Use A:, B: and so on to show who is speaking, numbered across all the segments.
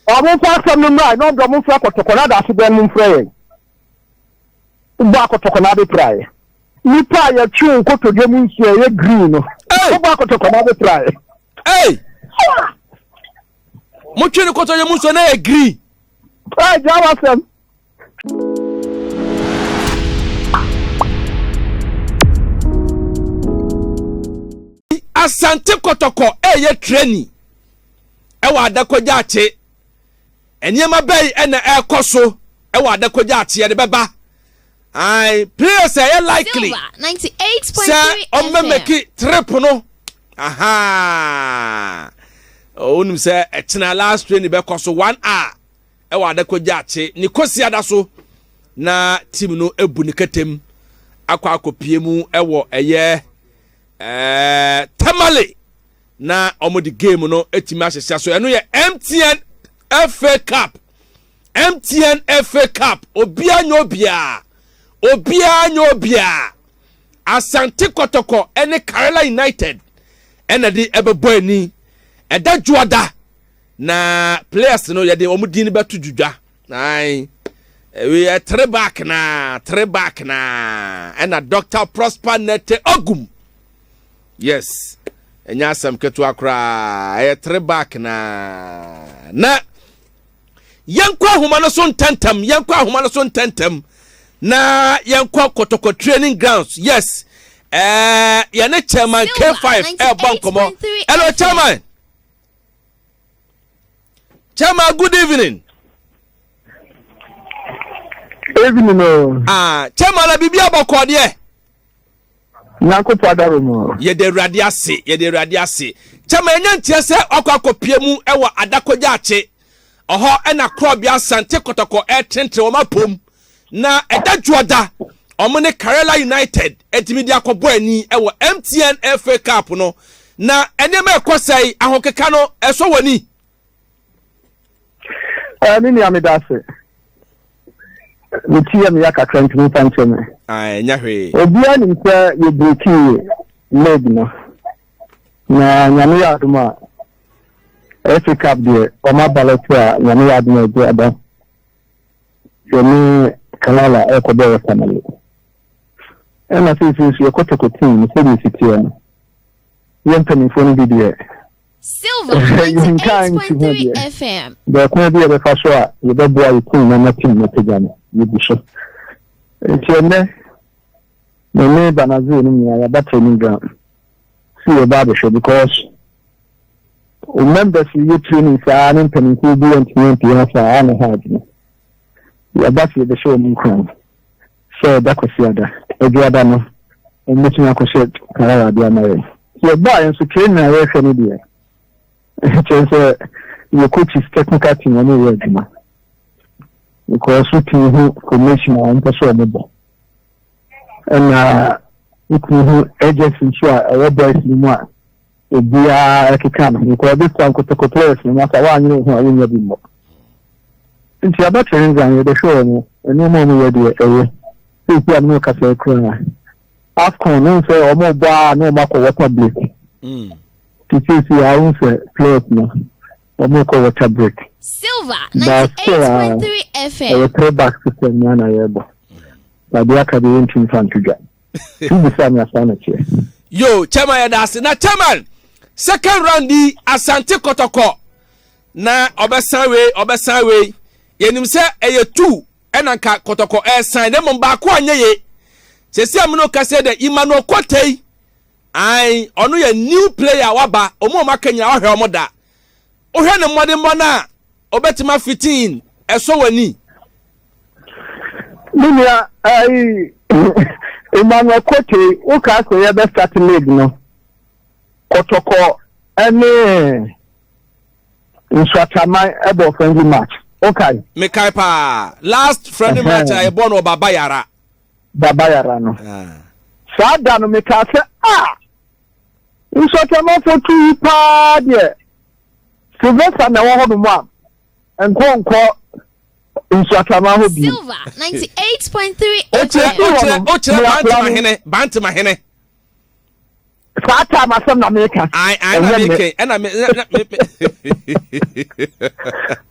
A: Ɔmo nfa asɛm no mmra na ɔmo de ɔmo mfrɛ kɔtɔkɔ na adaase bɛn mo mfrɛ yɛn. Wobɔ akɔtɔkɔ na abɛpira yɛ. Nipa a yɛtwe wo nkotodwe mu nsuo a ɛyɛ green no. Wobɔ akɔtɔkɔ na abɛpira yɛ.
B: Hey! Motwe ne kotodwe mu nsuo na ɛyɛ green.
A: Ɛɛ gya w'asɛm.
B: Asante Kɔtɔkɔ ɛyɛ training ɛwɔ Adakɔgya Akye. Nneɛma bɛyi ɛna ɛrekɔ so ɛwɔ Adakɔgya Akye yɛde bɛba. Ayi players a ɛyɛ likely sɛ ɔmbɛmɛki trip no. Aha! Wonim sɛ ɛkyena last training bɛkɔ so 1 hour. wɔ Adako Gyaakye ne Kwasiada so na team no abu ne kɛtɛm akɔ akɔpie mu wɔ ɛyɛ ɛɛ Tamale na wɔde game no atumi ahyehyɛ so. Ɛno yɛ MTN FA Cup. MTN FA Cup. Obiara nyɛ obiara. Obiara nyɛ obiara. Asante Kɔtɔkɔ ne Karela United ɛna de ɛbɛbɔ ani. Ɛda dwoada. Na players no yɛde wɔn din bɛto dwudwa. Ae. Yɛ three back na, three back na. Ɛna Dr. Prosper Nete Ogum. Yes. Ɛnyɛ asɛm ketewa koraa. Ɛyɛ three back na. Na yɛnkɔ ahoma no so ntɛntɛm, yɛnkɔ ahoma no so ntɛntɛm. Na yɛnkɔ kɔtɔkɔ training grounds. Yes. Eh, yɛne chairman K5 ɛbɔ nkɔmɔ. Hello chairman. Chairman, good evening.
A: Evening o.
B: Ah, chairman na biribi abɔkɔ deɛ.
A: Nyankopɔn adaro mu.
B: Yɛde Awurade ase, yɛde Awurade ase. Chairman, ɛnyɛ nteɛ sɛ ɔkɔ akɔpie mu ɛwɔ adakɔgya akye. Ɔhɔ ɛna korɔbea Asante Kɔtɔkɔ ɛtentere wɔn apom. Na ɛda dwoɔda, wɔn ne Karela United atumi de akɔbɔ ani wɔ MTN FA Cup no. Na nneɛma ɛkɔ sɛe, ahokeka no ɛsɔ wɔ ni.
A: Eh, me nua meda ase. Me ti yɛ me ya kakra nti momfa nkyɛ me.
B: Ah, ɛnyɛ hwee.
A: Obiara nim sɛ yɛ breakii leg no. Na nyame yɛ adom a FA Cup deɛ ɔma ballot a nyame yɛ adom a ɛgye aba. Yɛne Kalala rekɔbɔ wɔ Tamale. Ɛna seesei nso yɛkɔ Toko team no sɛdeɛ ɛsi teɛ no, yɛn mpanimfoɔ no bi deɛ yɛnkaa nsi ho deɛ, deɛ kwan bi yɛbɛfa so a yɛbɛboa yɛ team no ama team no apagya no, yɛgu so. Nti ɛnnɛ, me ne Banazee no nyinaa yɛaba training ground sɛ yɛba abɛhwɛ because Wo members yɛ training saa ne mpanimfoɔ bi antumi ampie ha saa a na ɛha adwene. Yɛba sɛ yɛbɛhyɛ wɔn nkuran sɛ ɛda Kwasiada, Adwuada no, wɔbɛtumi akɔhyɛ Karara de ama yɛn. Yɛbaeɛ nso training a yɛrehwɛ no deɛ, kyerɛ sɛ yɛ coaches, technical team wɔn reyɛ adwuma. Because wotumi hu formation a wɔmpɛ sɛ wɔbɔ. Ɛna wotumi hu urgency nso a ɛwɔ boys no mu a Obiara ɛkeka ne ho because this time kotoko players no masa woanyere wo ho a wonnya bi mmɔ. Nti aba Trenza no yɛbɛhwɛ wɔn nneɛma a wɔyɛ deɛ ɛyɛ. Seesei a me ne wo kasa yi koraa AFCON no sɛ wɔn bɔ a na wɔn akɔ water break. Mm. Nti seesei a wɔn sɛ players no wɔn kɔ water break.
C: Silver
A: But still a
C: 98.3 FM.
A: ɛyɛ three back system no na yɛrebɔ. But deɛ aka deɛ yɛntumi mfa nto dwa. Wobisa me asa na teɛ.
B: Yo, chairman yɛda ase. Na chairman, second round yi Asante Kɔtɔkɔ na ɔbɛsan wei, ɔbɛsan wei. Yɛnim sɛ ɛyɛ two ɛna nka Kɔtɔkɔ ɛresan na mmom baako anyɛ ye. Sɛsi a mene kasa dɛ Emmanuel Kotei, ae, ɔno yɛ new player a waba, ɔmo a ɔmo aka nyinaa ɔhwɛ ɔmo da. Wohwɛ ne mmɔdenbɔ no a, ɔbɛtumi afitin, ɛsɔ w'ani.
A: Me nua ayi Emmanuel Kotei wokaa sɛ yɛbɛ start league no kɔtɔkɔ ɛne nsuataman ɛbɔ friendly match wokae?
B: Mekae paa last friendly match a yɛbɔ no wɔ Baba Yara.
A: Baba Yara no saa da no mekaa sɛ ah nsuatamanfoɔ tu yi paa deɛ Sylvester na ɛwɔ hɔ nom a nkɔ nkɔ nsuatrama hɔ bio.
C: Silver 98.3
B: Wokyerɛ
C: FM.
B: wokyerɛ wokyerɛ Bantamahene Bantamahene.
A: Saa time asɛm na meka.
B: Ae ae na
A: Ɛnyɛ
B: meka yi, ɛna me na me me.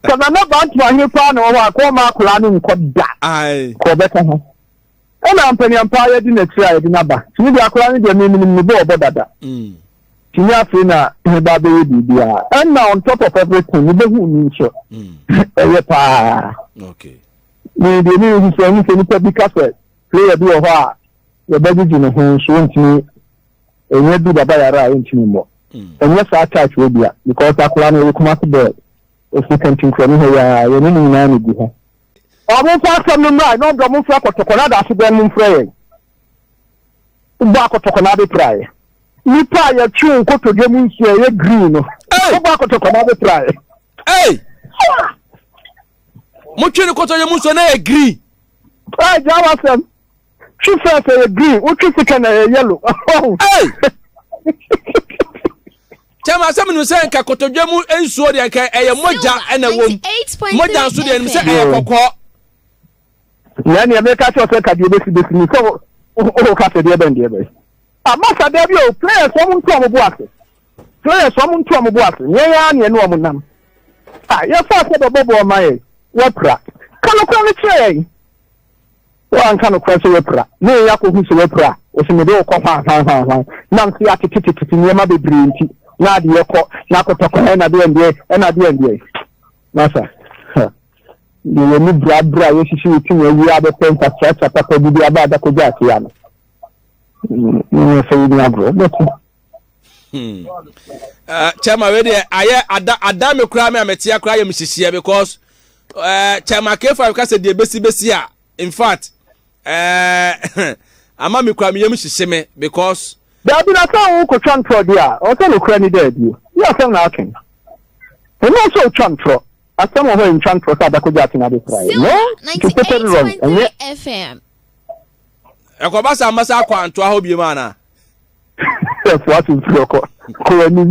A: Sɛ Nana Bantu ahene paa na ɔwɔ hɔ a, kɔ ɔma akwadaa no nkɔ da.
B: Ae.
A: Kɔ ɔbɛka ho. Ɛna mpanyinampa yɛde n'akyiri a yɛde n'aba. Tumi deɛ akwadaa no deɛ me menim ne bɔ ɔbɔ dada. Tumi afei na heba bɛyɛ biribiara. Ɛna on top of everything, mebɛhu ni nso. Ɛyɛ paa.
B: Okay.
A: Me deɛ me nso sɛ ɛne sɛ nipa bi ka sɛ player bi wɔ hɔ a yɛbɛgyegye ne ho nso ɔntumi ɛnyɛ du baba yare a ɔntumi mmɔ. Ɛnyɛ saa type wɔ bia because akwadaa no ɔyɛ Kumasi boy. Ɔfiri Kantinkurani ha yi ara, yɛne ne nyinaa na ɛgu ha. Ɔmo mfa asɛm no mmra na ɔmo deɛ ɔmo mfrɛ kɔtɔkɔ na adaase bɛn mo mfrɛ yɛn. Wobɔ akɔtɔkɔ na abɛpira yɛ. Nipa a yɛtwe wo nkotodwe mu nsuo a ɛyɛ green no. Wobɔ akɔtɔkɔ na abɛpira yɛ.
B: Hey! Motwe ne kotodwe mu nsuo na ɛyɛ green.
A: Ɛɛ gya w'asɛm. Twe first ɛyɛ green, wotwe second ɛyɛ yellow.
B: Hey! Kyɛma sɛ menim sɛ nka kotodwe mu nsuo deɛ nka ɛyɛ mogya ɛna ɛwɔ mu. Mogya nso deɛ nim sɛ ɛyɛ kɔkɔɔ.
A: Na nea meka kyerɛ sɛ ka deɛ bɛsi bɛsi ni sɛ woka sɛ deɛ bɛn deɛ bɛn. Amasa da bi o players wɔn nto wɔn bo ase. Players wɔn nto wɔn bo ase. Nyɛ yɛn ara na yɛne wɔn nam. Ah yɛfa sɛ bɛbɔ bɔɔl ma yɛn wɔapira. Ka nokorɛ no kyerɛ yɛn. Woanka nokorɛ sɛ woapira, na yɛn akɔhu sɛ woapira a, ɔse mede wo kɔ hwan hwan hwan hwan, nam sɛ yɛatetetetete nneɛma bebree nti, na adeɛ kɔ, na akɔtɔkɔ ɛna deɛn deɛn, ɛna deɛn deɛn. Masa, ha, deɛ yɛn ani brabra a yɛsisi yɛ ti na awie abɛpɛ nsakyerakyera papa bi de aba adakɔgya ase ano. Nyɛ sɛ yɛni agorɔ, bɛko.
B: Hmm. Uh, chairman wei deɛ ayɛ ada ada me koraa me a metea koraa yɛ me hyehyeɛ because uh, chairman K5 ka sɛ deɛ bɛsi bɛsi a in fact uh, ama me koraa me yam hyehye me because.
A: Daabi na sɛ wokɔtwa ntorɔ deɛ a ɔsɛ nokorɛ ne daadie yɛ asɛm na atwe ɛnyɛ sɛ wotwa ntorɔ asɛm wɔ hɔ ntwa ntorɔ sɛ adakɔgya atena de sraeɛ no it is totally wrong ɛnyɛ
B: ɛkɔba sɛ amasa akɔ antoa hɔ biom anaa
A: Ɛfoa so mfiri ɔkɔ kɔ w'anim.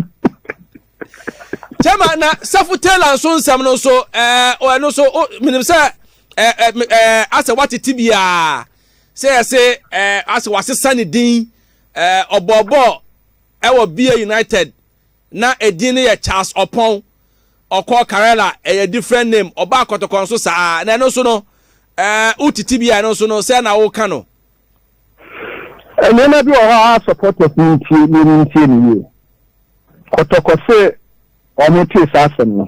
B: Kyɛma na Safo Taylor nso nsɛm no nso ɛɛ ɛno nso menim sɛ ɛɛ ɛɛ asɛ watete biara sɛ yɛse ɛɛ asɛ wasesa ne din ɛɛ ɔbɔɔbɔɔ ɛwɔ BA United na edin no yɛ Charles Ɔpɔn ɔkɔ Karela ɛyɛ different name ɔbaa Kɔtɔkɔ nso saa na ɛno nso no ɛɛ wotete bi a ɛno nso no sɛ na woka no.
A: Nneɛma bi wɔ hɔ a supporters no ntie na ɔmo ntie no yie. Kɔtɔkɔ se ɔmo tee saa asɛm no,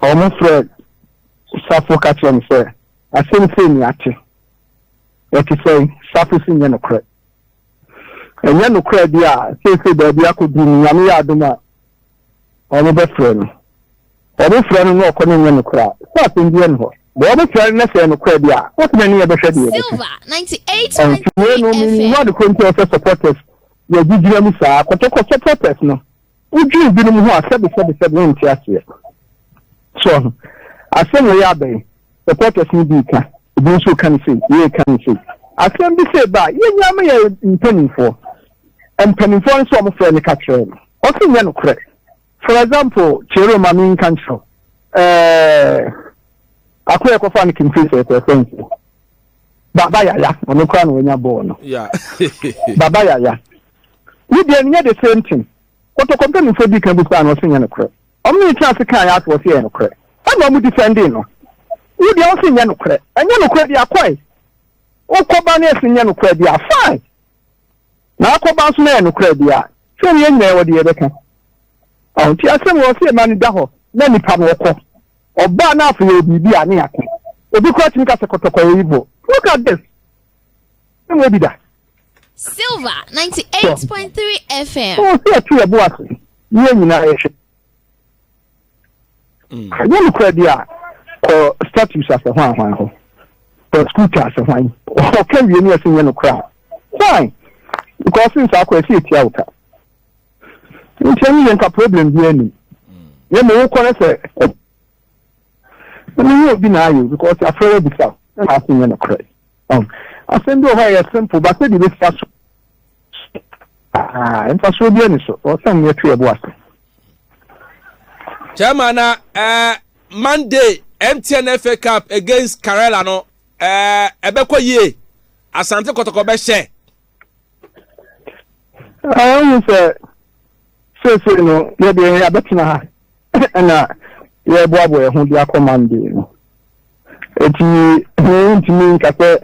A: ɔmo frɛ Safo ka kyerɛ no sɛ asɛm sei ne ate. Ɛte sɛn? Safo se nyɛ nokorɛ. Ɛnyɛ nokorɛ deɛ a seesei baabi akɔduru no Nyame yɛ adom a Ɔmo bɛ frɛ no. Ɔmo frɛ no na ɔkɔ no nyɛ nokorɛ a, sɛ asɛm biara nni hɔ. Bɛ ɔmo frɛ no na sɛ ɛyɛ nokorɛ deɛ a, ɔse na ɛne yɛ bɛhwɛ deɛ yɛbɛka. Ɛnti wei no me nhu ade korɔ nti a ɔsɛ supporters yɛ gyigyina mu saa. Kɔtɔkɔ supporters no, wo dwene binom ho a sɛbe sɛbe sɛbe wo nte aseɛ. So ɔho. Asɛm wei aba yi, supporters no bi reka, ebi nso reka no sei, wei reka no sei. Asɛm bi sei ba a, yɛnyia ma yɛ mpaninfoɔ. Mpanimfoɔ no sɛ wɔn frɛ no ka kyerɛɛ no. Ɔse nyɛ nokorɛ. For example, Kyero ma me nka nkyerɛ wo. Ɛɛ akoa ɛkɔfa no King Faisal ɛkɔ ɛfɛ nso. Baba Yaya, ɔno koraa na wanya bɔɔl no.
B: Yeah.
A: Baba Yaya. Ne deɛ no nyɛ the same thing. Kɔtɔkɔ mpanimfoɔ di kan bisaa no ɔse nyɛ nokorɛ. Ɔmo ne no tena ase kaa yɛ ase ɔse ɛyɛ nokorɛ. Ɛna ɔmo defending no. Wo deɛ ɔse nyɛ nokorɛ. Ɛnyɛ nokorɛ deɛ akɔe. Wokɔba ne ɛse nyɛ nokorɛ deɛ a fine. Na akɔba nso na ɛyɛ nokorɛ deɛ a, sɛ yɛn nyinaa yɛwɔ deɛ yɛbɛka. Ɔho nti asɛm wɔ sɛ yɛma no da hɔ na nipa no ɔkɔ. Ɔba na afei yɛwɔ biribi a ne yɛaka. Obi koraa tumi ka sɛ kɔtɔkɔ yɛ evil. Look at this. Sɛ wɔ bi da.
C: Silver 98.3 FM.
A: Ɔwɔ sɛ yɛto yɛn bo ase na yɛn nyinaa yɛhwɛ. Mm. Ɛnyɛ nokorɛ deɛ a, kɔ status asɛ hwan hwan hɔ. Kɔ scooter asɛ hwan. Ɔka wie ne ɛsɛ nyɛ nokorɛ a. Fine. Because since akɔ ɛsɛ etia wo ka. Nti ɛno yɛ nka problem bi anim. Na mmom wokɔ no sɛ ɛno nyɛ obi na ayɛ because afrɛ wabisa wo na ase nyɛ nokorɛ. Asɛm bi wɔ hɔ a ɛyɛ simple but sɛdeɛ ɛbɛfa so Ah, mfasoɔ bi ani so. Ɔsɛ mo yɛto yɛbo ase.
B: Chairman na eh, Monday MTN FA Cup against Karela no eh, ɛbɛkɔ yie. Asante Kɔtɔkɔ bɛhyɛ.
A: Ɛhu sɛ seesei no yɛdeɛ yɛabɛtena ha ɛna yɛboaboa yɛn ho de akɔ Monday no. Eti ntumi nka sɛ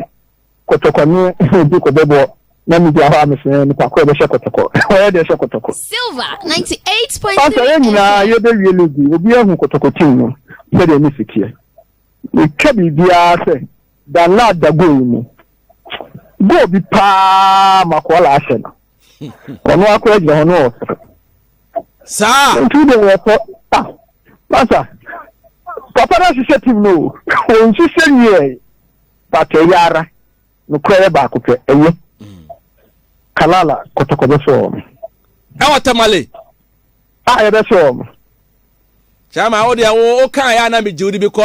A: Kɔtɔkɔ ne obi kɔbɔbɔ na megyina hɔ a mesɛ nipa koro bɛhyɛ Kɔtɔkɔ. Ɔyɛ deɛ hyɛ Kɔtɔkɔ.
C: Silver 98.3
A: Ɔsɛ yɛn nyinaa
C: FM.
A: Yɛbɛwie league, obi ahu Kɔtɔkɔ team no sɛdeɛ ne si teɛ. Metwa biribiara sɛ Danlad da goal yi mu. Goal bi paa Makoala ahyɛ no. Ɔno akora gyina hɔ no ɔsere.
B: Saa.
A: Nti deɛ yɛkɔ ah masa papa no ahyehyɛ team no o. Ɔnhyehyɛ nwiɛ but ɛyɛ ara nokorɛ yɛ baako pɛ ɛyɛ. Kalala Kɔtɔkɔ bɛsɔ wɔn.
B: Ɛwɔ Tamale.
A: A yɛbɛsɔ wɔn.
B: Chairman, wo deɛ wo kan yɛ ana megye wo di because